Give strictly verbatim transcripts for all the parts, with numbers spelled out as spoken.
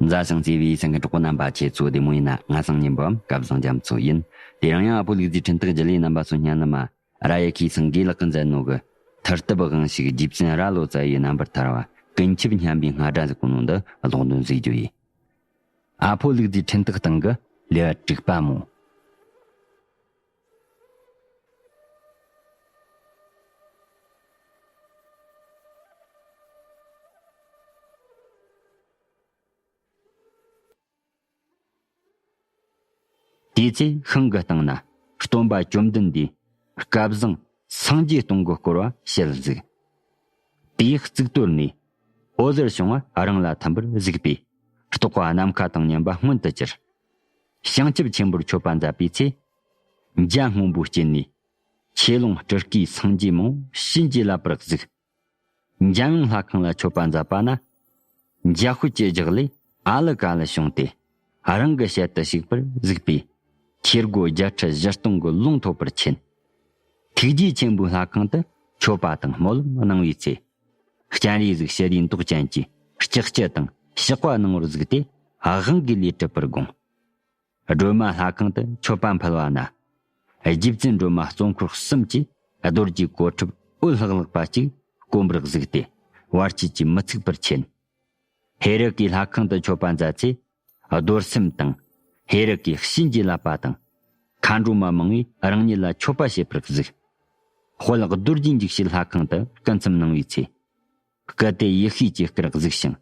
མཛའ་ཞིང་བརྩེ་བའི་སེམས་ཀྱི་གྲོགས་པོ་རྣམ་པ། ཁྱེད་ཚོ་བདེ་མོ་ཡིན་ན། ང་སང་ཉིན་པའམ་སྐལ་བཟང་རྒྱ་མཚོ་ཡིན། དེ་རིང་ཡང་ཨ་ཕོ་ལུག་རྫིའི་འཕྲིན་སྟེགས་བརྒྱུད་ལས་རྣམ་པ་ཚོ་སྙན་ནི་མ། ར་ཡ་ཁའི་སེང་གེ་ལགས་ཀྱིས་མཛད་ནོ་གི་ཐར་ཐབས་དབང་ཕྱུག་རྗེ་བཙུན་རྭ་ལོ་ཙཱ་ཡི་རྣམ་པར་ཐར་བ་ཀུན་ཁྱབ་སྙན་པའི་སྔ་སྒྲ་ཟེར་གོ་ནོ་འདི་ཀློག་འདོན་ཟིག་རྒྱུ་ཡིན། ཨ་ཕོ་ལུག་རྫིའི་འཕྲིན་སྟེགས་སྟེང་གི་ལེའུ་དྲུག་པ་མོ། དེའི་ཚེ་ཤིང་གི་སྟེང་ན་སྟོན་པ་བཅོམ་ལྡན་འདས་སྐལ་བཟང་སངས་རྒྱས་སྟོང་གི་བསྐོར་བ་བཤད་གཟིགས། དེའི་གཙུག་ཏོར་ནས་འོད་ཟེར་བྱུང་བ་རང་ལ་ཐིམ་པར་གཟིགས་པས། རྟོག་པ་ནམ་མཁའ་དང་མཉམ་པ་མངོན་དུ་གྱུར། བྱང་ཆུབ་ཆེན་པོར་མཆོད་པ་མཛད་པའི་ཚེ། འཇའ་སྔོན་པོའི་དཀྱིལ་ནས་ཆོས་ཀློང་སྤྲུལ་སྐུའི་སངས་རྒྱས་མང་བོ་བྱིན་གྱིས་བརླབས་པར་གཟིགས། འཇམ་དབྱངས་ལྷ་ཁང་ལ་མཆོད་པ་མཛད་པ་ན། འཇའ་ཤུལ་གྱི་རྒྱགས་ལས་ཨ་ལི་ཀ་ལི་བྱུང་སྟེ། རང་གི་ཞལ་དུ་གཤེགས་པར་གཟིགས་པས། ཁྱེར་སྒོ་བརྒྱད་ཁྲི་བཞི་སྟོང་གི་ལུང་ཐོབ་པར་མཁྱེན། ཐུགས་རྗེ་ཆེན་པོའི་ལྷ་ཁང་དུ་མཆོད་པ་དང་སྨོན་ལམ་གནང་བའི་ཚེ། སྤྱན་རས་གཟིགས་ཞི་བདེའི་མདོག་ཅན་གྱིས་ལྕགས་ཀྱུ་དང་ཕྱག་པ་གནང་བར་གཟིགས་ཏེ། དབང་གི་ལས་གྲུབ་པར་དགོངས། སྒྲོལ་མ་ལྷ་ཁང་དུ་མཆོད་པ་ཕུལ་བ་ན། རྗེ་བཙུན་སྒྲོལ་མ་གཙོ་འཁོར་གསུམ་གྱིས་རྡོ་རྗེའི་གོ་ཁྲབ་འོད་ལྷག་ལྷག་པ་གཅིག་བསྐོར་བར་གཟིགས་ཏེ། བར་ཆད་ཀྱིས་མི་ཚུགས་པར་མཁྱེན། ཧེ་རུ་ཀའི་ལྷ་ཁང་དུ་མཆོད་པ་མཛད་ཚེ། རྡོར་སེམས་དང་། ཧེ་རུ་ཀའི་བྱིན་གྱིས་བརླབས་པ་དང་། མཁའ་འགྲོ་མ་མང་བས་རང་ཉིད་ལ་མཆོད་པ་བྱེད་པར་གཟིགས། དཔལ་རྡོ་རྗེ་འཇིགས་བྱེད་ལྷ་ཁང་དུ་སྐུ་མཚམས་གནང་བའི་ཚེ། སྐུ་དེ་ཡེ་ཤེས་ཀྱི་སྐུར་གཟིགས་ཤིང་།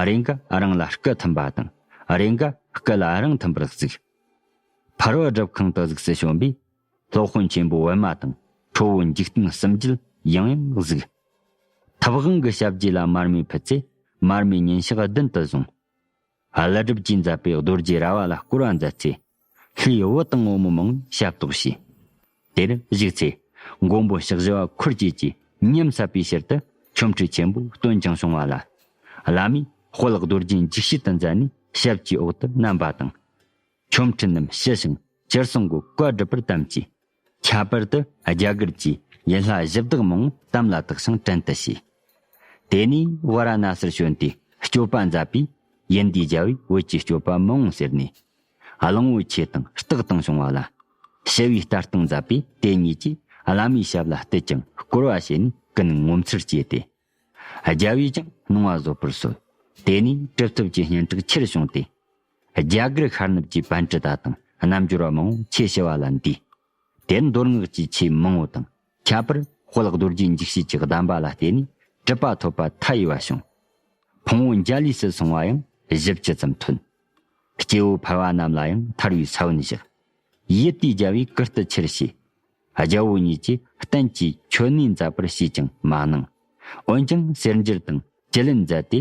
རེ་འགའ་རང་ལ་སྐུ་ཐིམ་པ་དང་། རེ་འགའ་སྐུ་ལ་རང་ཐིམ་པར་གཟིགས། ཕ་རོལ་སྒྲུབ་ཁང་དུ་གཟིགས་སུ་བྱོན་པས། སློབ་དཔོན་ཆེན་པོ་པདྨ་དང་ཁྲོ་བོ་འཇིག་རྟེན་གསུམ་མཇལ། ཡང་ཡང་གཟིགས། ཐུབ་དབང་གི་ཞབས་རྗེས་ལ་མར་མེ་ཕུལ་ཚེ། མར་མེ་ཉིན་ཞག་བདུན་དུ་བཟུང་། ཀླུ་སྒྲུབ་ཀྱིས་མཛད་པའི་རྡོ་རྗེ་ར་བ་ལ་བསྐོར་བ་མཛད་ཚེ། ལྷའི་བུ་དང་བུ་མོ་མང་ཞབས་ཏོག་བྱས། དེར་བཞུགས་ཚེ། མགོན་པོ་ཕྱག་བཞི་པ་འཁོར་བཅས་ཀྱིས་ཉམས་ཟབ་པའི་ཕྱིར་དུ་ཆོ་འཕྲུལ་ཆེན་པོ་སྟོན་ཅིང་བྱུང་བ་ལ། བླ་མས་དཔལ་རྡོ་རྗེ་འཇིགས་བྱེད་དུ་མཛད་ནས་ཞབས་ཀྱི་འོག་ཏུ་བསྣམས་པ་དང་། ཆོ་འཕྲུལ་རྣམས་ཞི་ཞིང་ཅི་གསུང་གི་བཀའ་སྒྲུབ་པར་དམ་བཅས། ཁྱད་པར་དུ་རྒྱ་གར་གྱི་ཡུལ་ལྷ་གཞི་བདག་མང་པོ་དམ་ལ་བཏགས་ཤིང་བྲན་དུ་བྱས། དེ་ནས་ཝཱ་ར་ཎ་སིར་བྱོན་ཏེ་སྤྱོད་པ་མཛད་པས། ཡིན་དུས་རྒྱལ་བས་བོད་ཀྱི་སྤྱོད་པ་མང་པོ་ཟེར་ནས། གླང་པོ་ཆེ་དང་སྟག་དང་བྱུང་བ་ལ། ཞི་བའི་ལྟ་སྟངས་མཛད་པས། དེ་གཉིས་ཀྱིས་བླ་མའི་ཞབས་ལ་གཏུད་ཅིང་བསྐོར་བ་བྱས་ནས་ཀུན་ངོ་མཚར་སྐྱེས་ཏེ། རྒྱལ་བས་ཀྱང་གནང་བ་བཟོད་པར་གསོལ། དེ་ནས་གྲུབ་ཐོབ་ཀྱི་སྙན་གྲགས་ཆེར་བྱུང་སྟེ། རྒྱ་གར་ཤར་ནུབ་ཀྱི་པཎྜི་ཏ་དང་རྣལ་འབྱོར་པ་མང་པོ་ཆོས་ཞུ་བ་ལ་འདུས། དེར་མདོ་སྔགས་ཀྱི་ཆོས་མང་པོ་དང་། ཁྱད་པར་དཔལ་རྡོ་རྗེ་འཇིགས་བྱེད་ཀྱི་གདམས་པ་ལ་བརྟེན་ནས་གྲུབ་པ་ཐོབ་པ་མཐའ་ཡས་པ་བྱུང་། ཕུང་པོ་འཇའ་ལུས་སུ་སོང་བ་ཡང་བཞི་བཅུ་ཙམ་ཐོན། སྐྱེ་བོ་ཕལ་བ་རྣམས་ལ་ཡང་ཐར་བའི་ས་བོན་བཞག། ཡུལ་དེའི་རྒྱལ་བས་ཀུན་ཏུ་ཆེར་བྱས། རྒྱལ་པོ་ཉིད་ཀྱིས་བསྟན་གྱི་མཆོད་གནས་མཛད་པར་བྱས་ཀྱང་མ་གནང་། འོན་ཀྱང་གསེར་འགྱུར་དང་བཅུད་ལེན་མཛད་དེ།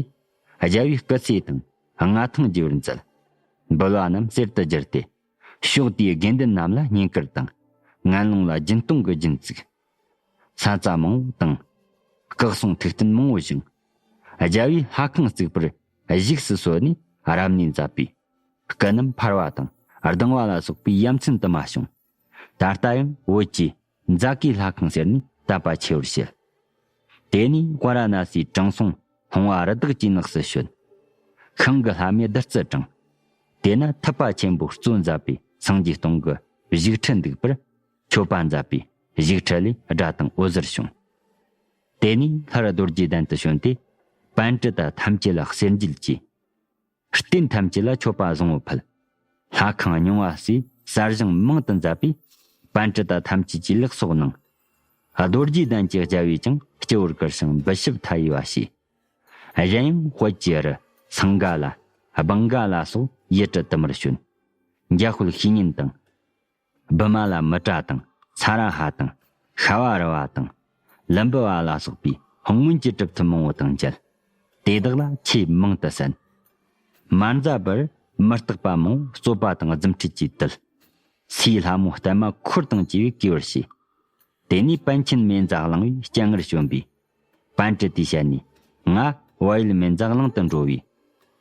རྒྱལ་པོའི་སྐུ་ཚེ་དང་མངའ་ཐང་རྒྱས་པར་མཛད། འབུལ་བ་རྣམས་གསེར་དུ་བསྒྱུར་ཏེ། ཕྱོགས་དེའི་དགེ་འདུན་རྣམས་ལ་བསྙེན་བཀུར་དང་། ངན་སློང་ལ་སྦྱིན་གཏོང་གི་སྦྱིན་བཙུགས། ས་རྩ་མང་པོ་དང་། སྐུ་གསུང་ཐུགས་རྟེན་མང་པོ་བཞེངས། རྒྱལ་པོའི་ལྷ་ཁང་བརྩིགས་པར་བཞུགས་སུ་གསོལ་ནས་རབ་གནས་མཛད་པས། སྐུ་རྣམས་འཕར་བ་དང་ལྡང་བ་ལ་སོགས་པའི་ཡ་མཚན་དུ་མ་བྱུང་། ད་ལྟ་ཡང་བོད་ཀྱི་ཛ་ཀི་ལྷ་ཁང་ཟེར་ནས་དད་པ་ཆེ་བར་བྱེད། དེ་ནས་ཝཱ་ར་ཎ་སིའི་དྲང་སྲོང་ལྷུང་བ་རི་དྭགས་ཀྱི་ནགས་སུ་བྱོན། ཤིང་གི་ལྷ་མོས་བདུད་རྩི་དྲངས། དེ་ན་ཐུབ་པ་ཆེན་པོས་གཙོ་མཛད་པའི་སངས་རྒྱས་སྟོང་གི་བཞུགས་ཁྲི་འདུག་པར་མཆོད་པ་མཛད་པས། བཞུགས་ཁྲི་ལས་སྒྲ་དང་འོད་ཟེར་བྱུང་། དེ་ནས་ལྷར་རྡོ་རྗེ་གདན་དུ་བྱོན་ཏེ། པཎྜི་ཏ་ཐམས་ཅད་ལ་གསེར་འགྱེད་ཀྱིས། རྟེན་ཐམས་ཅད་ལ་མཆོད་པ་བཟང་པོ་ཕུལ། ལྷ་ཁང་རྙིང་བ་སའི་གསར་བཞེངས་མང་དུ་མཛད་པས། པཎྜི་ཏ་ཐམས་ཅད་ཀྱིས་ལེགས་སོ་གནང་། རྡོ་རྗེ་གདན་གྱི་རྒྱལ་པོས་ཀྱང་སྤྱི་བོར་བཀུར་ཞིང་འབུལ་ཞབས་མཐའ་ཡས་པ་བྱས། གཞན་ཡང་དཔལ་གྱི་རི་སིང་ག་ལ་སྦང་ག་ལ་སོགས་ཡུལ་གྲུ་དུ་མར་བྱོན། འཇའ་ཤུལ་བཤེས་གཉེན་དང་། བི་མ་ལ་མི་ཏྲ་དང་ས་ར་ཧ་དང་ཤ་བ་རི་བ་དང་ལུམ་བི་བ་ལ་སོགས་པའི་སྔོན་གྱི་གྲུབ་ཐོབ་མང་པོ་དང་མཇལ། དེ་དག་ལ་ཆོས་མང་དུ་གསན། མ་མཛད་པར་མི་རྟག་པ་མང་པོ་རྩོད་པ་དང་རྫུ་འཕྲུལ་གྱིས་བཏུལ། སའི་ལྷ་མོ་བརྟན་མ་འཁོར་དང་བཅས་པས་གུས་པར་བྱས། དེ་ནས་པཎ་ཆེན་མེ་བཛྲ་གླིང་པའི་སྤྱན་སྔར་བྱོན་པས། པཎྜི་ཏའི་ཞལ་ནས། ང་བལ་ཡུལ་མེ་བཛྲ་གླིང་དུ་འགྲོ་བས།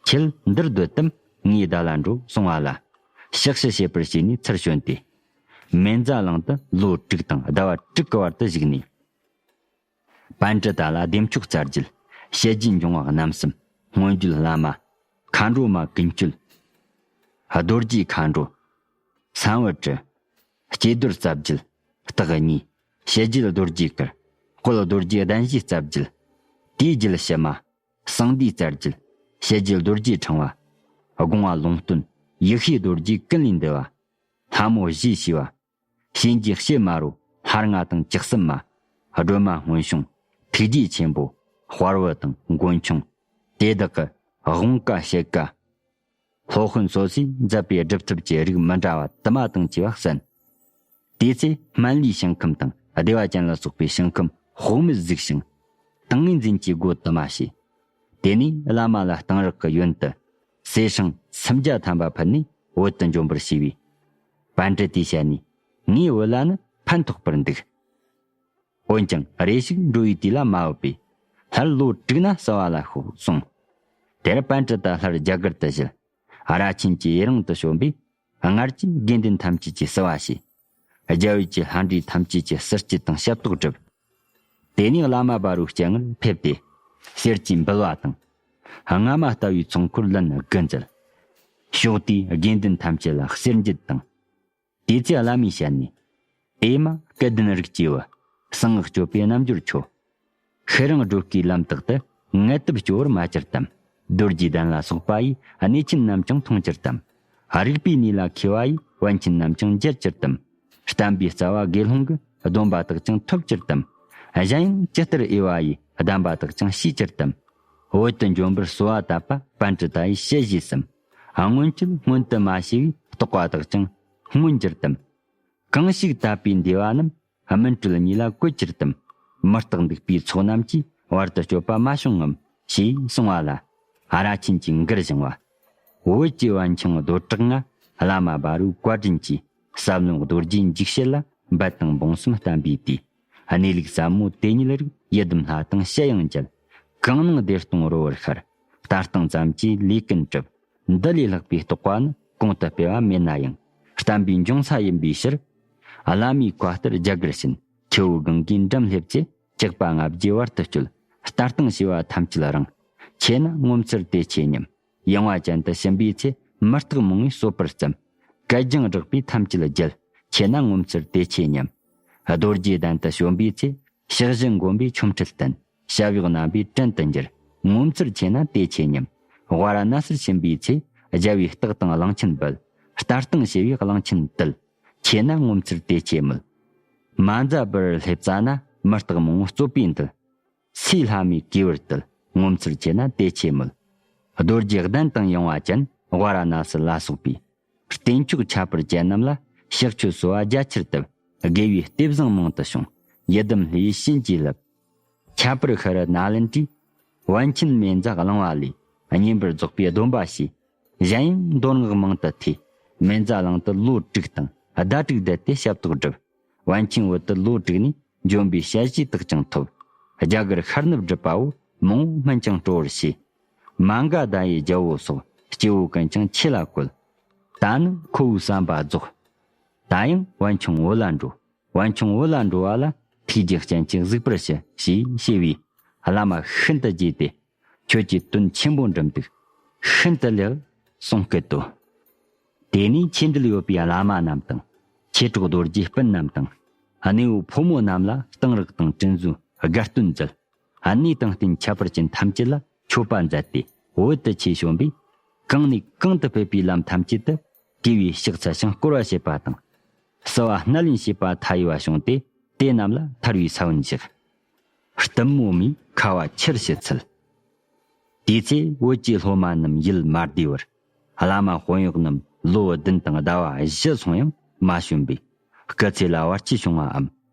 ཁྱེད་འདིར་སྡོད་དམ། ངས་བདག་ལ་འགྲོ་གསུང་བ་ལ། ཕྱག་ཞུ་བྱེད་པར་བྱས་ནས་ཚུར་བྱོན་ཏེ། མེ་བཛྲ་གླིང་དུ་ལོ་དྲུག་དང་ཟླ་བ་དྲུག་གི་བར་དུ་བཞུགས་ནས། པཎྜི་ཏ་ལ་བདེ་མཆོག་བརྩམས་རྒྱུད། བཤད་རྒྱུད་འབྱུང་བ་རྣམ་གསུམ། སྔོན་བརྗོད་བླ་མ། མཁའ་འགྲོ་མ་ཀུན་སྤྱོད། རྡོ་རྗེ་མཁའ་འགྲོ། སམ་བྷོ་ཊ། སྐྱེ་རྡོར་རྩ་བརྒྱད། སྟག་གཉིས། ཞི་རྒྱས་རྡོ་རྗེ་གར། དཔལ་རྡོ་རྗེ་གདན་བཞིའི་རྩ་བརྒྱད། དེའི་རྒྱུད་ཕྱི་མ། གསང་འདུས་རྩ་རྒྱུད། ཞི་རྒྱས་རྡོ་རྗེ་ཕྲེང་བ། སྒོ་ང་ལུང་སྟོན། ཡེ་ཤེས་རྡོ་རྗེ་ཀུན་ལས་འདུལ་བ། ལྷ་མོ་བཞིས་བྱས་པ། གཤིན་རྗེ་གཤེད་མ་རུ་ལྷ་ལྔ་དང་བཅུ་གསུམ་མ། སྒྲོལ་མ་སྔོན་བྱུང་། ཐུགས་རྗེ་ཆེན་པོ། དཔའ་བོ་དང་མགོན་ཆུང་། དེ་དག་གི་དབང་བཀའ་བཤད་བཀའ། སློབ་དཔོན་སོ་སོས་མཛད་པའི་སྒྲུབ་ཐབས་ཀྱི་རིགས་མི་འདྲ་བ་དུ་མ་དང་བཅས་པ་གསན། དེ་ཚེ་སྨན་བླའི་ཞིང་ཁམས་དང་བདེ་བ་ཅན་ལ་སོགས་པའི་ཞིང་ཁམས་དཔག་མེད་གཟིགས་ཤིང་། ཏིང་ངེ་འཛིན་གྱི་སྒོ་དུ་མ་ཕྱེ། དེ་ནས་བླ་མ་ལ་གཏང་རག་གི་ཡོན་དུ་གསེར་སྲང་སུམ་བརྒྱ་ཐམ་པ་ཕུལ་ནས་བོད་དུ་འབྱོན་པར་བྱས་པས། པཎ་ཌི་ཏས་བཤད་ནས། ངའི་བོད་ལྭ་ནི་ཕན་ཐོགས་པར་འདུག་འོན་ཀྱང་རེ་ཞིག་འགྲོ་བའི་དུས་ལ་མ་བབ་པས། སླར་ལོ་དྲུག་ན་བསུ་བ་ལ་ཤོག་གསུངས། དེར་པཎ་ཌི་ཏ་སླར་རྒྱ་གར་དུ་བཞུད། ར་ཆེན་གྱི་ཡུན་རིང་དུ་བྱོན་པས། སྔར་གྱི་དགེ་འདུན་ཐམས་ཅད་ཀྱིས་བསུ་བ་བྱས། རྒྱ་བོད་ཀྱི་ལྷ་འདྲེ་ཐམས་ཅད་ཀྱིས་བསུ་སྐྱེལ་དང་ཞབས་ཏོག་བསྒྲུབས། དེ་ནས་བླ་མ་བྷ་རུའི་སྤྱན་སྔར་ཕེབས་ཏེ། གསེར་གྱི་འབུལ་བ་དང་། རྔ་མ་ལྟ་བུའི་ཚོགས་འཁོར་ལན་དགུ་མཛད། ཕྱོགས་དེའི་དགེ་འདུན་ཐམས་ཅད་ལ་གསེར་འགྱེད་དང་། དེ་ཚེ་བླ་མས་བཤད་ནས། ཨེ་མ་སྐལ་ལྡན་རིགས་ཀྱི་བུ། གསང་སྔགས་སྤྱོད་པའི་རྣལ་འབྱོར་ཁྱོད། ཤེས་རིང་སྒྲོལ་དཀའི་ལམ་དག་ཏུ། ངལ་དུབ་སྐྱོ་བར་མ་གྱུར་ཏམ། རྡོ་རྗེ་གདན་ལ་སོགས་པ་ཡིས། གནས་ཆེན་རྣམས་ཀྱང་མཐོང་གྱུར་ཏམ། རིག་པའི་གནས་ལ་མཁས་པ་ཡིས། པཎ་ཆེན་རྣམས་ཀྱང་མཇལ་གྱུར་ཏམ། བསྟན་པའི་རྩ་བ་དགེ་སློང་གི། སྡོམ་པ་དག་ཀྱང་ཐོབ་གྱུར་ཏམ། གཞན་ཡང་ཇི་ལྟར་འོས་པ་ཡིས། གདམས་པ་དག་ཀྱང་ཤེས་གྱུར་ཏམ། བོད་དུ་འབྱོན་པར་གསོལ་བ་བཏབ་པ། པཎ་ཌི་ཏ་ཡིས་ཞལ་བཞེས་སམ། སྔོན་ཆད་སྔོན་དུ་མ་ཤེས་པའི། རྟོགས་པ་དག་ཀྱང་མངོན་གྱུར་ཏམ། གང་ཞིག་དད་པས་འདུས་པ་རྣམས། སྨིན་གྲོལ་གཉིས་ལ་བཀོད་གྱུར་ཏམ། མི་རྟག་འདུག་པའི་ཚོགས་རྣམས་ཀྱིས། བར་དུ་གཅོད་པ་མ་བྱུང་ངམ། ཞེས་གསུངས་པ་ལ། ར་ཆེན་གྱིས་མགུར་བཞེངས་པ། བོད་ཀྱི་པཎ་ཆེན་རྡོར་བྲག་ང་། བླ་མ་བྷ་རུའི་བཀའ་དྲིན་གྱིས། ཟབ་ལམ་རྡོ་རྗེ་འཇིགས་བྱེད་ལ། འབད་དང་སྦོམ་གསུམ་བསྟན་པའི་དུས། གནས་ལུགས་ཟབ་མོ་དེ་ཉིད་རིག། ཡི་དམ་ལྷ་དང་ཞལ་ཡང་མཇལ། གང་སྣང་བདེ་སྟོང་རོལ་པར་ཤར། ལྟ་སྟངས་ཙམ་གྱིས་ལས་ཀུན་གྲུབ། འདི་ལས་ལྷག་པའི་རྟོགས་པ་ནི། གོང་དུ་སྤེལ་བ་མེད་ན་ཡང་། བསྟན་པའི་འབྱུང་ས་ཡིན་པའི་ཕྱིར། བླ་མའི་བཀའ་ལྟར་རྒྱ་གར་ཕྱིན། ཆུ་བོ་གངྒཱའི་འགྲམ་སླེབས་ཚེ། བཅག་པ་ལྔ་བརྒྱའི་བར་དུ་གཅོད། ལྟ་སྟངས་བྱེ་བ་ཐམས་ཅད་རང་། ཆེ་ན་ངོ་མཚར་དེ་ཆེ་སྙམ། ཡངས་པ་ཅན་དུ་ཕྱིན་པའི་ཚེ། མི་རྟག་མང་བོས་གསོད་པར་བརྩམས། གད་རྒྱངས་བསྒྲགས་པས་ཐམས་ཅད་བརྒྱལ། ཆེ་ན་ངོ་མཚར་དེ་ཆེ་སྙམ། རྡོ་རྗེ་གདན་དུ་བྱོན་པའི་ཚེ། ཕྱག་བཞི་མགོན་པོས་ཆོ་འཕྲུལ་བསྟན། ཞབས་གཡོགས་རྣམ་པས་བྲན་དུ་འགྱུར། ངོ་མཚར་ཆེ་ན་དེ་ཆེ་སྙམ། ཝཱ་ར་ཎ་སིར་ཕྱིན་པའི་ཚེ། རྒྱལ་བའི་རྟགས་དང་གླང་ཆེན་འབུལ། ལྟ་སྟངས་བྱེ་བས་གླང་ཆེན་བཏུལ། ཆེ་ན་ངོ་མཚར་དེ་ཆེ་མོད། མ་ཛ་པུ་རར་སླེབས་ཙ་ན། མི་རྟག་མང་བོ་རྩོད་པས་འདུལ། སའི་ལྷ་མོས་གུས་པར་བཏུལ། ངོ་མཚར་ཆེ་ན་དེ་ཆེ་མོད། རྡོ་རྗེ་གདན་དང་ཡངས་པ་ཅན། ཝཱ་ར་ཎ་སི་ལ་སོགས་པའི། རྟེན་མཆོག་ཁྱད་པར་ཅན་རྣམས་ལ། ཕྱག་མཆོད་གསོལ་བ་རྒྱ་ཆེར་བཏབ། དགེ་བའི་ལྟས་བཟང་མང་དུ་བྱུང་། ཡི་དམ་ལྷའི་བྱིན་གྱིས་བརླབས། ཁྱད་པར་ཤྲཱི་ནཱ་ལེནྡྲས། པཎ་ཆེན་མེ་བཟའ་བླངས་པ་ལས། བསྙེན་པར་རྫོགས་པའི་སྡོམ་པ་བྱས། གཞན་ཡང་མདོ་སྔགས་མང་དུ་ཐོས། མེ་བཟའ་བླངས་ཏེ་ལོ་དྲུག་དང་ཟླ་དྲུག་བསྡད་དེ་ཞབས་ཏོག་བསྒྲུབས། པཎ་ཆེན་བོད་དུ་ལོ་དྲུག་ནས། འབྱོན་པའི་ཞལ་བཞེས་དག་ཀྱང་ཐོབ། རྒྱ་གར་ཤར་ནུབ་སྒྲུབ་པ་བོ། མང་པོ་སྨིན་ཅིང་སྤྲོ་བར་བྱས། མ་ག་དྷ་ཡི་རྒྱལ་པོ་སོགས། སྐྱེ་བོ་ཀུན་ཀྱང་ཆོས་ལ་བཀོལ། ད་ནི་ཁོ་བོའི་བསམ་པ་རྫོགས། ད་ཡང་པཎ་ཆེན་བོད་ལ་འགྲོ། པཎ་ཆེན་བོད་ལ་འགྲོ་བ་ལ། ཐུགས་རྗེའི་སྤྱན་གྱིས་གཟིགས་པར་ཞུ། ཞེས་ཞུས་པས། བླ་མ་ཤིན་ཏུ་དགྱེས་ཏེ། ཁྱོད་ཀྱི་དོན་ཆེན་པོ་འགྲུབ་འདུག་ཤིན་ཏུ་ལེགས། གསུང་སྐད་དོ། དེ་ནས་ཆོས་འབྲེལ་ཡོད་པའི་བླ་མ་རྣམས་དང་། མཆེད་གྲོགས་རྡོ་རྗེ་སྤུན་རྣམས་དང་། གནས་འོག་ཕོ་མོ་རྣམས་ལ་གཏང་རག་དང་དྲིན་གཟོའི་དགའ་སྟོན་མཛད། གནས་དང་རྟེན་ཁྱད་པར་ཅན་ཐམས་ཅད་ལ་མཆོད་པ་མཛད་དེ་བོད་དུ་ཆས་བྱོན་པས། གང་ནས་གང་དུ་ཕེབས་པའི་ལམ་ཐམས་ཅད་དུ་དགེ་བའི་ཕྱག་འཚལ་ཞིང་བསྐོར་བ་བྱེད་པ་དང་། བསུ་བ་སྣེ་ལེན་བྱེད་པ་མཐའ་ཡས་པ་བྱུང་སྟེ། དེ་རྣམས་ལ་ཐར་བའི་ས་བོན་བཞག་གཏུམ་མོ་མའི་ཁ་བ་ཁྱེར་བྱེད་ཚུལ། དེའི་ཚེ་བོད་ཀྱི་སློབ་མ་རྣམས་ཡིད་མ་བདེ་བར། བླ་མ་དཔོན་གཡོག་རྣམས་ལོ་བདུན་དང་ཟླ་བ་བཞི་སོང་ཡང་མ་བྱོན་པས། སྐུ་ཚེ་ལ་བར་ཆད་བྱུང་བའམ།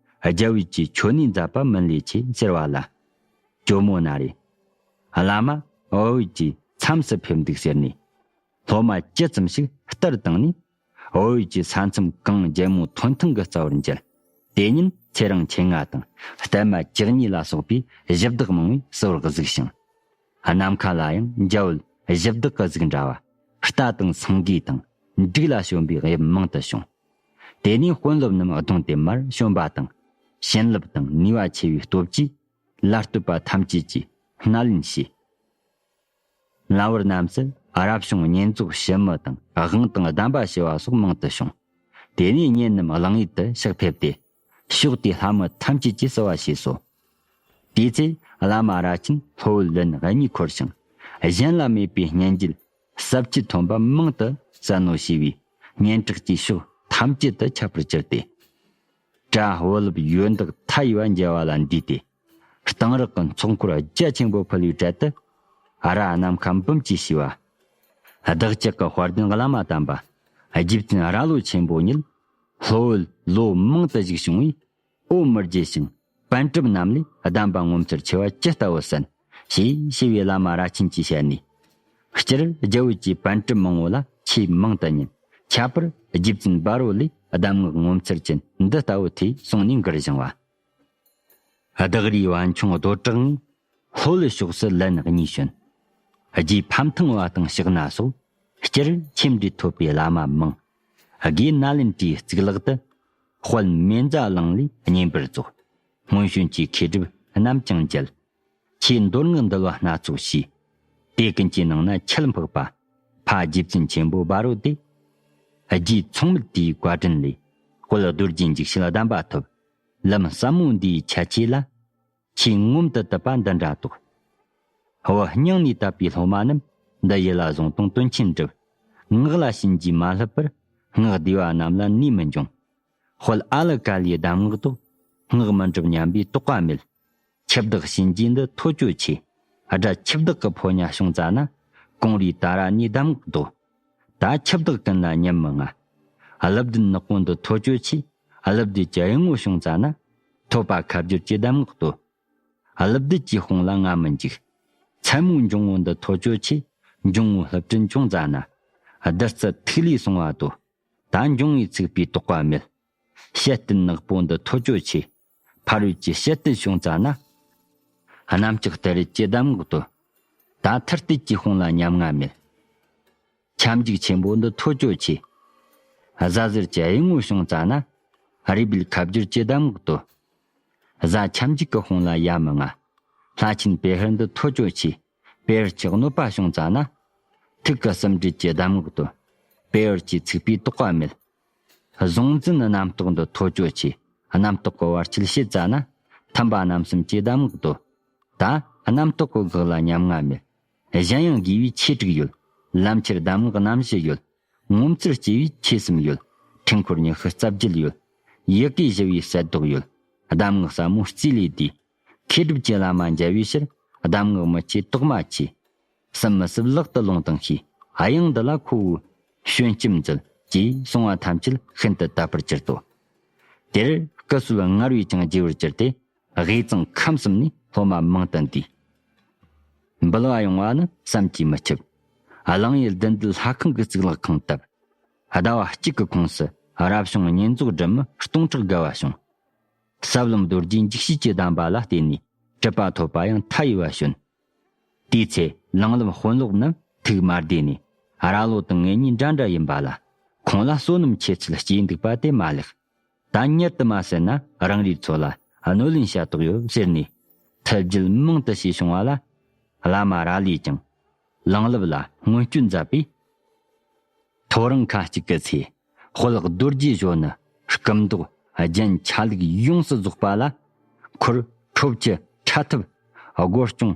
རྒྱ་བོད་ཀྱི་ཆོས་ནི་མཛད་པ་མིན་ལས་ཆེ་ཟེར་བ་ལ། ཇོ་མོ་ན་རེ། བླ་མ་བོད་ཀྱི་མཚམས་སུ་ཕེབས་འདུག་ཟེར་ནས། སློབ་མ་ཅི་ཙམ་ཞིག་བསྟར་བཏང་ནས། བོད་ཀྱི་ས་མཚམས་གངས་རྒྱལ་མོ་ཐོན་ཐང་གི་རྩ་བར་མཇལ། དེ་ཉིན་ཚེ་རིང་མཆེད་ལྔ་དང་། བསྟན་མ་བཅུ་གཉིས་ལ་སོགས་པའི་གཞི་བདག་མང་བོས་བསུ་བར་གཟིགས་ཤིང་། ནམ་མཁའ་ལ་ཡང་འཇའ་འོད་གཞི་བདག་གི་གཟུགས་འདྲ་བ། རྟ་དང་སེང་གེ་དང་འབྲུག་ལ་བྱོན་པའི་དབྱིབས་མང་དུ་བྱུང་། དེ་ནས་དཔོན་སློབ་རྣམས་གདོང་དེ་མར་བྱོན་པ་དང་། བྱིན་རླབས་དང་ནུས་པ་ཆེ་བའི་སྟོབས་ཀྱིས། ལ་སྟོད་པ་ཐམས་ཅད་ཀྱིས་སྣེ་ལེན་བྱས། ལམ་བར་རྣམས་སུ་ རབ་བྱུང་བསྙེན་རྫོགས་ཞི་མི་དང་དབང་དང་གདམས་པ་ཞུ་བ་སོགས་མང་དུ་བྱུང་། དེ་ནས་གཉེན་རྣམས་གླང་ཡུལ་དུ་ཕྱག་ཕེབས་ཏེ། ཕྱོགས་དེའི་ལྷ་མི་ཐམས་ཅད་ཀྱིས་བསུ་བ་བྱས་སོ། དེའི་ཚེ་བླ་མ་རྭ་ཆེན་ལྷོ་བོད་ལན་གཉིས་འཁོར་ཞིང་། གཞན་ལ་མེད་པའི་སྙན་བརྒྱུད་ཟབ་ཆོས་ཐོན་པ་མང་དུ་གསན་ནོ་ཞེས་པའི་སྙན་གྲགས་ཀྱིས་ཕྱོགས་ཐམས་ཅད་དུ་ཁྱབ་པར་གྱུར་ཏེ། གྲྭ་བུ་སློབ་ཡོན་བདག་མཐའ་ཡས་པ་མཇལ་བ་ལ་འདུས་ཏེ། གཏང་རག་གི་ཚོགས་འཁོར་རྒྱ་ཆེན་པོ་ཕུལ་བའི་གྲལ་དུ། ཨ་ར་ནམ་མཁའ་འབུམ་གྱིས་ཕྱེ་བ། བདག་ཅག་གི་དཔལ་ལྡན་བླ་མ་དམ་པ་རྗེ་བཙུན་རྭ་ལོ་ཆེན་པོ་ཉིད་ལྷོ་བོད་ལོ་མང་དུ་བཞུགས་བྱུང་བས། འོ་མི་བརྗེད་ཞིང་པཎ་གྲུབ་རྣམས་ལས་གདམས་པ་ངོ་མཚར་ཆེ་བ་ཇི་ལྟ་བུ་གསན་ཞེས་ཞུ་བས། བླ་མ་རྭ་ཆེན་གྱིས་བཤད་ནས། སྤྱིར་རྒྱ་བོད་ཀྱི་པཎ་གྲུབ་མང་བོ་ལ་ཆོས་མང་དུ་ཉན། ཁྱད་པར་རྗེ་བཙུན་འབའ་རོ་ལས་གདམས་ངག་ངོ་མཚར་ཅན་འདི་ལྟ་བུ་ཐོས་གསུངས་ནས་མགུར་བཞེངས་པ། བདག་རའི་བན་ཆུང་རྡོ་བྲག་ངས། ལྷོ་ལ་ཕྱོགས་སུ་ལན་གཉིས་བྱོན། རྗེ་ཕམ་ཐང་བ་དང་ཕྱག་ན་སོགས། སྤྱིར་ཆོས་འབྲེལ་ཐོབ་པའི་བླ་མ་མང་། དགེ་ནཱ་ལེནྡྲའི་གཙུག་ལག་ཏུ། དཔལ་མེ་མཛའ་གླིང་ལས་བསྙེན་པར་རྫོགས། སྔོན་བྱོན་གྱི་མཁས་གྲུབ་རྣམས་ཀྱང་མཇལ། ཆོས་མདོ་སྔགས་འདུལ་བ་སྣ་ཚོགས་ཤེས། དེ་ཀུན་གྱི་ནང་ན་ཆེས་ལྷག་པ། ཕ་རྗེ་བཙུན་ཆེན་པོ་འབའ་རོ་སྟེ། རྗེ་མཚུངས་མེད་དེའི་བཀའ་དྲིན་ལས། དཔལ་རྡོ་རྗེ་འཇིགས་བྱེད་གདམས་པ་ཐོབ། ལམ་ཟབ་མོ་འདིའི་ཆ་ཆེ་ལ། ཆོས་ངོམས་དུ་དད་པ་འདི་འདྲ་རྟོགས། བུ་སྙིང་ནས་དད་པའི་སློབ་མ་རྣམས། འདི་ཡི་ལ་གཟུང་དང་དོན་ཆེན་འགྲུབ། ངག་ལ་བྱིན་གྱིས་མ་བརླབས་པར། སྔགས་བཟླས་པ་རྣམས་ལ་ནུས་མི་འབྱུང་། དཔལ་ཨ་ལ་ཀ་ལའི་གདམས་ངག་ཏོ། སྔགས་མི་འགྲུབ་སྙམ་པའི་དོགས་པ་མེད། ཁྱབ་བདག་གཤིན་རྗེ་འདི་ཐོ་ཅོ་ཆེ། དགྲ་ཁྱབ་བདག་གི་ཕོ་ཉ་བྱུང་ཙ་ན། ཀོང་རུས་ཏཱ་ར་ནིའི་གདམས་ངག་ཏོ། ད་ཁྱབ་བདག་ཀུན་ལ་ཉམས་མི་ང་། ཀླུ་བདུད་ནག་པོ་འདི་ཐོ་ཅོ་ཆེ། ཀླུ་བདུད་ཀྱི་གཡུལ་ངོ་བྱུང་ཙ་ན། ཐོད་པ་ཁ་བསྒྱུར་གྱི་གདམས་ངག་ཏོ། ཀླུ་བདུད་ཀྱི་དཔུང་ལ་ང་མི་འཇིགས། མཚན་མོའི་འབྱུང་བོ་འདི་ཐོ་ཅོ་ཆེ། འབྱུང་བོའི་ལྷུ་སྤྲིན་བྱུང་ཙ་ན། བདུད་རྩི་ཐིག་ལེས་སྲུང་བ་ཏོ། ད་འབྱུང་བའི་ཚིག་པའི་དོགས་པ་མེད། བཤད་བསྟན་ནག་པོ་འདི་ཐོ་ཅོ་ཆེ། ཕ་རོལ་གྱི་བཤད་བསྟན་བྱུང་ཙ་ན། གནམ་ལྕགས་ཏི་རིད་ཀྱི་གདམས་ངག་ཏོ། ད་ཐུར་དུད་ཀྱི་དཔུང་ལ་ཉམ་ང་མེད། ཁྱབ་འཇུག་ཆེན་པོ་འདི་ཐོ་ཅོ་ཆེ། གཟའ་ཟུར་གྱི་གཡུལ་ངོ་བྱུང་ཙ་ན། རུས་སྦལ་ཁ་བསྒྱུར་གྱི་གདམས་ངག་ཏོ། གཟའ་ཁྱབ་འཇུག་གི་དཔུང་ལ་ཡ་མི་ང་། ལྷ་ཆེན་པེ་ཧར་འདི་ཐོ་ཅོ་ཆེ། པེ་ཧར་གྱི་གནོད་པ་བྱུང་ཙ་ན། ཐུགས་ཀྱི་གསུམ་སྦྲུལ་གྱི་གདམས་ངག་ཏོ། པེ་ཧར་གྱི་ཚིག་པའི་དོགས་པ་མེད། གཟུང་འཛིན་རྣམ་རྟོག་འདི་ཐོ་ཅོ་ཆེ། རྣམ་རྟོག་གི་བར་ཆད་ཞི་ཙ་ན། ཐིམ་པ་རྣམ་གསུམ་གྱི་གདམས་ངག་ཏོ། ད་རྣམ་རྟོག་གི་འགག་ལ་ཉམ་ང་མེད། གཞན་ཡང་དགེ་བའི་ཆོས་དྲུག་ཡོད། ལམ་ཁྱེར་གདམས་ངག་རྣམ་བཞི་ཡོད། ངོ་མཚར་སྐྱེ་བའི་ཆོས་གསུམ་ཡོད། འཕྲུལ་འཁོར་ཉི་ཤུ་རྩ་བརྒྱད་ཡོད། ཡི་གེ་ཞི་བའི་གསལ་མདོག་ཡོད། གདམས་ངག་ཟབ་མོ་རྩིས་ལས་འདས། མཁས་གྲུབ་ཀྱི་བླ་མ་མཇལ་བའི་ཕྱིར། གདམས་ངག་མི་ཆེ་དོགས་མ་ཆེ། སུ་མི་སུ་ལག་ཏུ་ལོང་དང་ཤེས། དབྱངས་འདི་ལ་ཁོ་བོས་བྱོན་སྐྱེམས་མཛོད། ཅེས་གསུང་བ་ཐམས་ཅད་ཤིན་ཏུ་དད་པར་གྱུར་ཏོ། དེར་སྐུ་གསོལ་སྔར་བས་ཀྱང་རྒྱས་པར་གྱུར་ཏེ། དབུས་གཙང་ཁམས་གསུམ་ནས་སློབ་མ་མང་དུ་འདུས། འབུལ་བ་ཡོང་བ་ནི་བསམ་གྱིས་མི་ཁྱབ། གླང་ཡུལ་བདུད་འདུལ་ལྷ་ཁང་གི་གཙུག་ལག་ཁང་བཏབ། ཟླ་བ་གཅིག་གི་ཁོངས་སུ་རབ་བྱུང་བསྙེན་རྫོགས་སྒྲུབ་མི་སྟོང་ཕྲག་བརྒལ་བ་བྱུང་། ཟབ་ལམ་རྡོ་རྗེ་འཇིགས་བྱེད་ཀྱི་གདམས་པ་ལ་བརྟེན་ནས་གྲུབ་པ་ཐོབ་པ་ཡང་མཐའ་ཡས་པ་བྱོན། དེའི་ཚེ་གླང་རླབས་དཔོན་སློབ་རྣམས་ཐུགས་མ་བདེ་ནས། རྭ་ལོ་དང་ངེད་གཉིས་འདྲ་འདྲ་ཡིན་པ་ལ། ཁོང་ལ་བསོད་ནམས་ཆེ་ཚུལ་སྐྱེས་འདུག་པ་དེ་མ་ལེགས། ད་མྱུར་དུ་མ་བསད་ན་རང་རེའི་ཚོ་ལ་གནོད་ལན་བྱ་དོགས་ཡོད་ཟེར་ནས། ཐབས་བརྒྱུད་མང་དུ་བྱས་བྱུང་བ་ལ། བླ་མ་རྭ་ལོས་ཀྱང་གླང་རླབས་ལ་སྔོན་སྐྱོད་མཛད་པས། ཐོ་རངས་ཁ་ཅིག་གི་ཚེ། དཔལ་རྡོ་རྗེ་གཞོན་ནུ་སྐུ་མདོག་རྒྱན་ཆ་ལུགས་ཡོངས་སུ་རྫོགས་པ་ལ། འཁོར་ཁྲོ་ཆུ་ཁྲ་ཐིབས་སྒོ་སྐྱོང་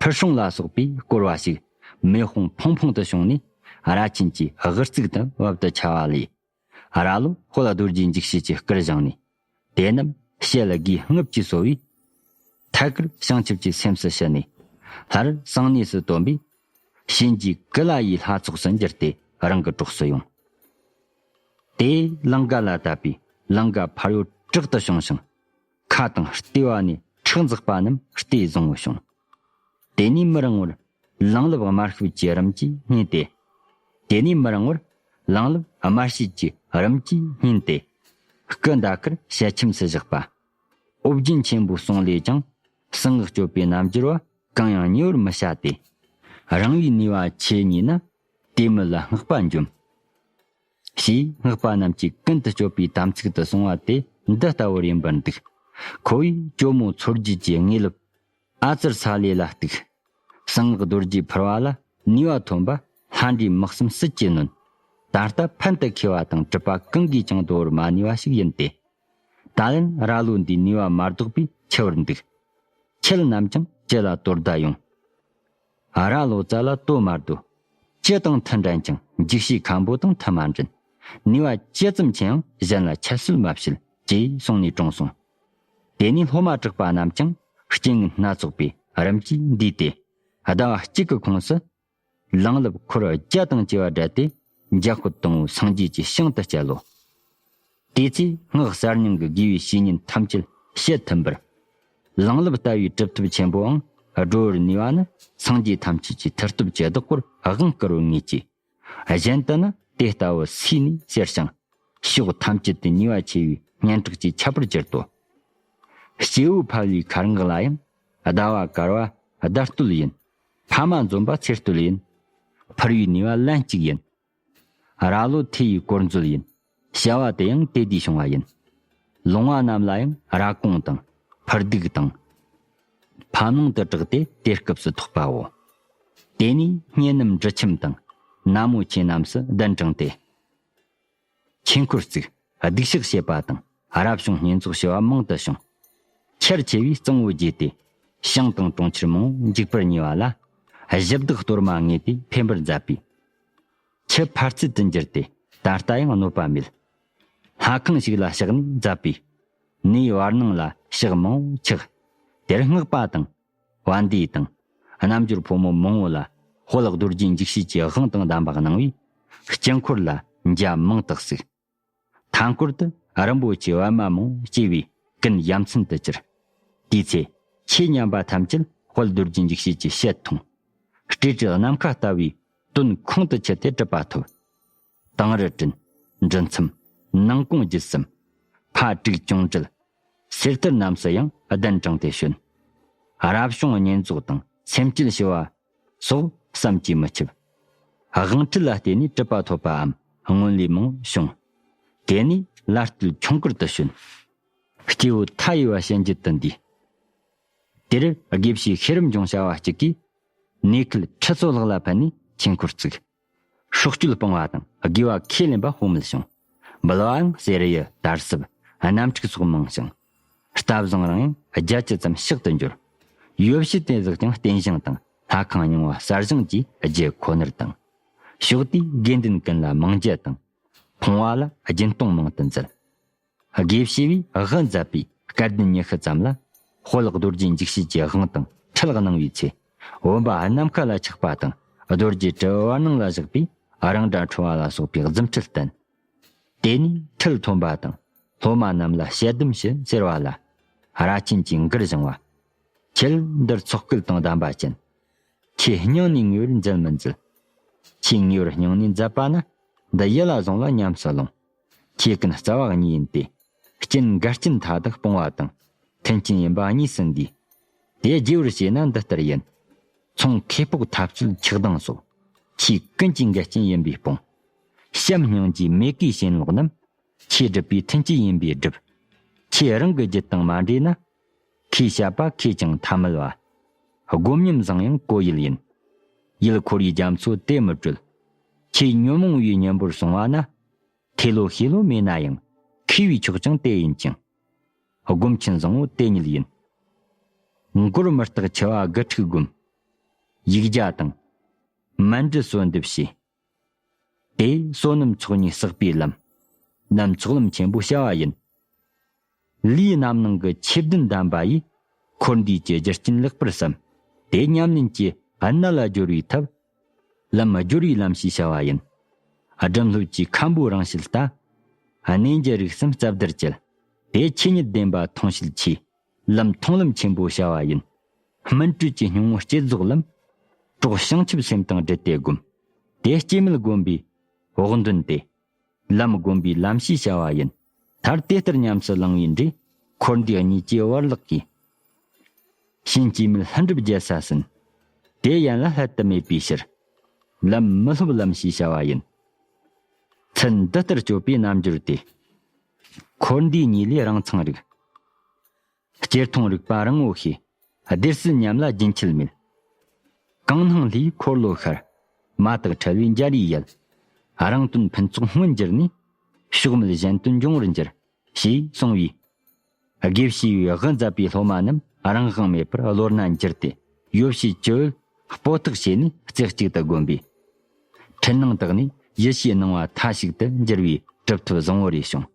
ཕུར་སྲུང་ལ་སོགས་པས་བསྐོར་བ་ཞིག་མེ་དཔུང་ཕུང་ཕུང་དུ་བྱུང་ནས། རྭ་ཆེན་གྱི་དབུ་གཙུག་ཏུ་བབ་ཏུ་ཆ་བ་ལས། རྭ་ལོ་དཔལ་རྡོ་རྗེ་འཇིགས་བྱེད་ཀྱི་སྐུར་བཞེངས་ནས། དེ་རྣམས་ཞལ་དགུའི་རྔུབ་ཀྱིས་གསོ་བའི་ཐད་ཀར་བྱང་ཆུབ་ཀྱི་སེམས་སུ་ཞི་ནས། སླར་གསང་གནས་སུ་བཏོན་པས། གཤིན་རྗེ་ཀུ་ལ་ཡི་ལྷ་ཚོགས་སུ་འགྱུར་ཏེ་རང་གི་གྲོགས་སུ་ཡོང་། དེ་ལང་ཀ་ལ་བཏབ་པས་ལང་ཀ་ཕར་གཡོ་དྲག་ཏུ་བྱུང་ཞིང་། ཁ་དང་ལྟེ་བ་ནས་ཁྲག་འཛག་པ་རྣམས་ལྟས་བཟང་བོ་བྱུང་། དེ་ནས་མི་རིང་བར་ལང་རླབས་དམར་ཤོད་ཀྱི་རིམ་གྱིས་བསྙེན་ཏེ། དེ་ནས་མི་རིང་བར་ལང་རླབས་དམར་ཤོད་ཀྱི་རིམ་གྱིས་བསྙེན་ཏེ། སྐུ་མདའ་དཀར་ཞལ་ཁྱིམ་སུ་བཞག་པ། ཨོ་རྒྱན་ཆེན་པོའི་གསུང་ལས་ཀྱང་། གསང་སྔགས་སྤྱོད་པའི་རྣལ་འབྱོར་བ། གང་ཡང་ཉེ་བར་མི་བྱ་སྟེ། རིང་བའི་ནུས་པ་ཆེ་ཉིད་ན། དེ་མི་ལ་སྔགས་པ་འཇོམས། ཞེས་སྔགས་པ་རྣམས་ཀྱིས་ཀུན་ཏུ་སྤྱོད་པའི་དམ་ཚིག་ཏུ་གསུངས་པ་དེ་འདི་ལྟ་བུར་ཡིན་པར་འདུག། ཁོ་བོས་ཇོ་མོ་མཚོ་རྒྱལ་གྱི་དངོས་སློབ་ཨ་ཙར་ས་ལེ་ལ་གཏུགས། གསང་སྔགས་རྡོ་རྗེ་ཕུར་བ་ལ་ ནུས་པ་ཐོན་པ་ལྷ་འདྲེ་དམག་གསུམ་ཟིལ་གྱིས་གནོན། ད་ལྟ་ཕན་དུ་ཁེལ་བ་དང་གྲུབ་པ་གང་གིས་ཀྱང་བསྡུ་བར་མ་ནུས་པ་ཞིག་ཡིན་ཏེ། ད་ལན་ར་ལོ་འདིའི་ནུས་པ་མ་ལྡོག་པས་འཆི་བར་འདུག་ཁྱེད་རྣམས་ཀྱང་ཅི་ལ་དོ་ཟླ་ཡོང་། ར་ལོ་རྩ་ལ་དོ་མ་བསྡུ། ཅི་དང་མཐུན་འགྲན་ཅིང་འཇིགས་བྱེད་མཁན་པོ་དང་མཐུན་མ་འགྲན། ནུས་པ་ཇི་ཙམ་ཆེ་ཡང་གཞན་ལ་ཁྱད་གསོད་མ་བྱེད། ཅེས་གསུངས་ནས་གྲོངས་སོང་། དེ་ནས་སློབ་མ་གྲགས་པ་རྣམས་ཀྱང་རྐྱེན་ངན་སྣ་ཚོགས་པས་རིམ་གྱིས་འདུས་ཏེ། ཟླ་བ་གཅིག་གི་ཁོངས་སུ། ལང་ལབ་འཁོར་བརྒྱ་དང་བཅས་པ་བསྒྲལ་ཏེ། འཇམ་དཔལ་དང་པོའི་སངས་རྒྱས་ཀྱི་ཞིང་དུ་བསྐྱལ་ལོ། དེ་ཚེ་སྔགས་གསར་རྙིང་གི་དགེ་བའི་བཤེས་གཉེན་ཐམས་ཅད་བཤད་ཐུབ་པར། ལང་ལབ་ལྟ་བུའི་གྲུབ་ཐོབ་ཆེན་པོའང་སྒྲོལ་བར་ནུས་པ་ནི། སངས་རྒྱས་ཐམས་ཅད་ཀྱི་མཐུ་སྟོབས་ཀྱི་བདག་པོར་དབང་བསྐུར་བར་ངེས་ཀྱི། གཞན་དུ་ནི་དེ་ལྟ་བུ་སུས་ནས་ཟེར་ཞིང་། ཕྱོགས་ཐམས་ཅད་དུ་ནུས་པ་ཆེ་བའི་སྙན་གྲགས་ཀྱིས་ཁྱབ་པར་གྱུར་ཏོ། སྐྱེས་བུ་ཕལ་བའི་མཁར་ངག་ལ་ཡང་། ཟླ་བ་དཀར་བ་ཟླ་སྟོད་ཡིན། ཕ་མ་འཛོམས་པ་ཚེ་སྟོད་ཡིན། ཕུར་བའི་ནུས་པ་ལན་གཅིག་ཡིན། ར་ལོ་ཐེ་ཡི་གོར་མཛོད་ཡིན། བྱ་བ་དེ་ཡང་དེ་དུས་བྱུང་བ་ཡིན། ལུང་བ་རྣམས་ལ་ཡང་ར་གུང་དང་ཕུར་སྡིག་དང་། ཕ་ནང་དུ་གྲགས་ཏེ་དེ་སྐབས་སུ་ཐོགས་པའོ། དེ་ནས་སྙེ་ནུབ་འབྲི་ཁྱིམ་དང་ནག་མོ་ཆེ་རྣམས་སུ་གདན་དྲངས་ཏེ། ཆོས་འཁོར་བཙུགས། སྡིག་བཤགས་བྱེད་པ་དང་རབ་བྱུང་བསྙེན་རྫོགས་ཞུ་བ་མང་དུ་བྱུང་། ཆར་ཆེ་བས་གཙང་བོ་རྒྱས་ཏེ། ཞིང་དང་གྲོང་ཁྱེར་མང་པོ་འཇིག་པར་ཉེ་བ་ལ། གཞི་བདག་གཏོར་མ་དངོས་དེ་འཕེན་པར་མཛད་པས། ཆུ་ཕར་ཚུར་དུ་འགྱུར་ཏེ་ད་ལྟ་ཡང་གནོད་པ་མེད། ལྷ་ཁང་ཞིག་ལ་ཕྱག་ནས་མཛད་པས། ནུས་བར་སྣང་ལ་ཕྱག་མང་པོ་ཆགས། དེར་སྔགས་པ་དང་། བན་དེ་དང་། རྣལ་འབྱོར་ཕོ་མོ་མང་པོ་ལ་དཔལ་རྡོ་རྗེ་འཇིགས་བྱེད་ཀྱི་དབང་དང་ལྡན་པ་གནང་བས། དཀྱིལ་འཁོར་ལ་འཇའ་མང་དུ་གཟིགས། མཐའ་འཁོར་དུ་རིན་པོ་ཆེ་པདྨ་མང་པོ་སྐྱེས་པས་ཀུན་ཡ་མཚན་དུ་གྱུར། དེའི་ཚེ་ཆོས་ཉན་པ་ཐམས་ཅད་དཔལ་རྡོ་རྗེ་འཇིགས་བྱེད་ཀྱི་ཞལ་མཐོང་། སྤྲོས་བྲལ་ནམ་མཁའ་ལྟ་བུའི་དོན་ཁོང་དུ་ཆུད་དེ་གྲུབ་པ་ཐོབ། དང་རི་བྲིན། འབྲི་མཚམས། ནང་གོང་བརྒྱུད་གསུམ། ཕ་དྲུག་གྱོང་བྲལ། གསེར་ཐེར་རྣམས་སུ་ཡང་གདན་དྲངས་ཏེ་བྱོན། རབ་བྱུང་བསྙེན་རྫོགས་དང་སེམས་བསྐྱེད་ཞུ་བ་སོགས་བསམ་གྱིས་མི་ཁྱབ། དབང་ཁྲིད་ལ་བརྟེན་ནས་གྲུབ་པ་ཐོབ་པའམ་སྔོན་ལས་མང་བྱུང་། དེ་ནས་ལ་སྟོད་ཁྱུང་དཀར་དུ་བྱོན། སྐྱེས་བུ་མཐའ་ཡས་པ་བྱིན་རྒྱུད་དུ་འདུས། དེར་དགེ་བཤེས་ཤེས་རབ་འབྱུང་བྱ་བ་གཅིག་གིས་ནུས་ཁུལ་ཁྲི་ཚོ་ལྷག་ལ་ཕན་ནས་ཆོས་འཁོར་བཙུགས། སྲོག་གཅོད་སྤོང་བ་དང་དགེ་བ་ཁས་ལེན་པ་དཔག་མེད་བྱུང་། འབུལ་བའང་གསེར་གཡུ་དར་ཟབ་གནམ་ཕྲུག་སོགས་མང་ཞིང་། རྟ་བཟང་རང་ཡང་བརྒྱད་ཅུ་ཙམ་གཤེགས་ཏུ་འགྱུར། ཡོ་བྱད་དེ་ཟིག་ཀྱང་རྟེན་བཞེངས་དང་ལྷ་ཁང་རྙིང་བ་གསར་བཞེངས་ཀྱིས་རྒྱུ་ཁོ་ནར་དང་། ཕྱོགས་དེའི་དགེ་འདུན་ཀུན་ལ་མང་རྒྱུ་དང་། ཕོངས་པ་ལ་སྦྱིན་གཏོང་མང་དུ་མཛད། དགེ་བཤེས་པས་དབུ་མཛད་པའི་སྐལ་ལྡན་ཉི་ཤུ་ཙམ་ལ་དཔལ་རྡོ་རྗེ་འཇིགས་བྱེད་ཀྱི་དབང་དང་ཁྲིད་གནང་བའི་ཚེ། བུམ་པ་ནམ་མཁའ་ལ་ཆགས་པ་དང་རྡོ་རྗེ་གྲུ་བར་སྣང་ལ་བཞག་པས་རང་སྒྲ་འཕྲོ་བ་ལ་སོགས་པའི་རྫུ་འཕྲུལ་བསྟན། དེ་ནས་ཁྲིད་ཐོན་པ་དང་སློབ་མ་རྣམས་ལ་དཔྱད་སྡོམ་ཞུ་ཟེར་བ་ལ། ར་ཆེན་གྱིས་མགུར་བྱུང་བ། ཁྱེད་འདིར་ཚོགས་སྐལ་དང་ལྡན་པ་ཅན། ཁྱེད་སྙིང་ནས་ངེས་པར་མཛད་མི་མཛད། ཁྱེད་ངེས་པར་སྙིང་ནས་མཛད་པ་ན། འདི་ཡིད་ལ་བཟུང་ལ་ཉམས་སུ་ལོངས། ཁྱེད་ཀུན་རྩ་བ་གཉིས་ཡིན་ཏེ། རྐྱེན་འགལ་རྐྱེན་མཐའ་དག་སྤོང་བ་དང་། མཐུན་རྐྱེན་ཡིན་པ་གཉིས་སུ་འདུས། དེ་རྒྱས་པར་བཤད་ན་འདི་ལྟར་ཡིན། ཚོང་ཁེ་སྤོགས་འཐབ་རྩོད་ཆགས་སྡང་སོགས། ཁྱེད་ཀུན་གྱི་འགལ་རྐྱེན་ཡིན་པས་སྤོང་། བྱམས་སྙིང་རྗེ་མོས་གུས་ཞེན་ལོག་རྣམས། ཁྱེད་སྒྲུབ་པའི་མཐུན་རྐྱེན་ཡིན་པས་སྒྲུབ། ཁྱེད་རང་གི་རྒྱུད་དང་མ་འདྲེས་ན། ཁྱེད་བཤད་པ་ཁས་ཀྱང་ཐ་མལ་བ། སྒོམ་ཉམས་བཟང་ཡང་གོ་ཡུལ་ཡིན། ཡུལ་འཁོར་བའི་རྒྱ་མཚོ་དེ་མི་བགྲོད། ཁྱེད་ཉོན་མོངས་པའི་གཉེན་པོར་སོང་བ་ན། ཐེ་ལོ་ཤེ་ལོ་མེད་ན་ཡང་། མཁས་པའི་མཆོག་ཀྱང་དེ་ཡིན་ཅིང་། སྒོམ་ཆེན་བཟང་པོ་དེ་ཉིད་ཡིན། མགོར་མི་རྟག་འཆི་བ་དགུ་ཕྲུགས་སྒོམ། ཡིག་བརྒྱ་དང་། མཎྜལ་གསོལ་འདེབས་བྱས། དེ་བསོད་ནམས་ཚོགས་གཉིས་བསགས་པའི་ལམ། ནམ་ཚོགས་ལམ་ཆེན་པོ་བྱ་བ་ཡིན། ལུས་རྣམ་སྣང་གི་ཆོས་བདུན་ལྡན་པ་ཡིས། འཁོར་འདས་ཀྱི་རྒྱུ་རྐྱེན་ལེགས་པར་བསམ། དེ་ཉམས་ལེན་གྱི་གནད་ལ་སྦྱོར་བའི་ཐབས། ལམ་སྦྱོར་བའི་ལམ་ཞེས་བྱ་བ་ཡིན། སྒྲིམ་ལྷོད་ཀྱི་མཁན་པོའི་རང་བཞིན་ལྟ། གནས་འགྱུ་རིག་གསུམ་རྩ་བརྡར་བཅད། དེ་ཆོས་ཉིད་བདེན་པ་མཐོང་བྱེད་ཆོས། ལམ་མཐོང་ལམ་ཆེན་པོ་བྱ་བ་ཡིན། སྨིན་གྲོལ་གྱི་སྙིང་པོ་བསྐྱེད་རྫོགས་ལམ། གྲོགས་བྱང་ཆུབ་སེམས་དང་འབྲེལ་ཏེ་བསྒོམ། དེ་སྐྱེ་མེད་བསྒོམ་པའི་དབང་དོན་ཏེ། ལམ་བསྒོམ་པའི་ལམ་ཞེས་བྱ་བ་ཡིན། མཐར་དེ་ལྟར་ཉམས་སུ་བླང་བའི་འབྲས། འཁོར་འདས་གཉིས་ཀྱི་བར་ལག་གིས། ཕྱིན་སྐྱེ་མེད་ལྷུན་གྲུབ་རྒྱལ་ས་ཟིན། དེ་ཡན་ལ་བསླད་དུ་མེད་པའི་ཕྱིར། ལམ་མི་སློབ་ལམ་ཞེས་བྱ་བ་ཡིན། ཚུལ་འདི་ལྟར་སྤྱོད་པའི་རྣལ་འབྱོར་ཏེ། འཁོར་འདས་གཉིས་ལས་རང་མཚང་རིག། སྐྱེ་མཐོང་རིག་པ་རིང་བོ་ཤེས། བདེར་སྲིད་ཉམས་ལ་རྒྱུན་ཆད་མེད། གང་སྣང་ལྷའི་འཁོར་ལོ་ཤར། མ་དག་ཕྲལ་བའི་འཇའ་རིས་ཡལ། རང་དོན་ཕུན་ཚོགས་མངོན་གྱུར་ནས། ཕྱོགས་མེད་གཞན་དོན་འབྱུང་བར་འགྱུར། ཞེས་གསུངས་པས། དགེ་བཤེས་པའི་དབུ་མཛད་པའི་སློབ་མ་རྣམས་རང་དབང་མེད་པར་བློ་སྣ་འགྱུར་ཏེ། ཡོ་བྱད་ཅི་ཡོད་སྤོ་ཐག་བྱས་ནས་རྩེ་གཅིག་ཏུ་བསྒོམས་པས། འཕྲུལ་སྣང་དག་ནས་ཡིད་ཆེས་སྣང་བ་མཐའ་ཞིག་ཏུ་འགྱུར་བའི་གྲུབ་ཐོབ་བཟང་བོ་རེ་བྱུང་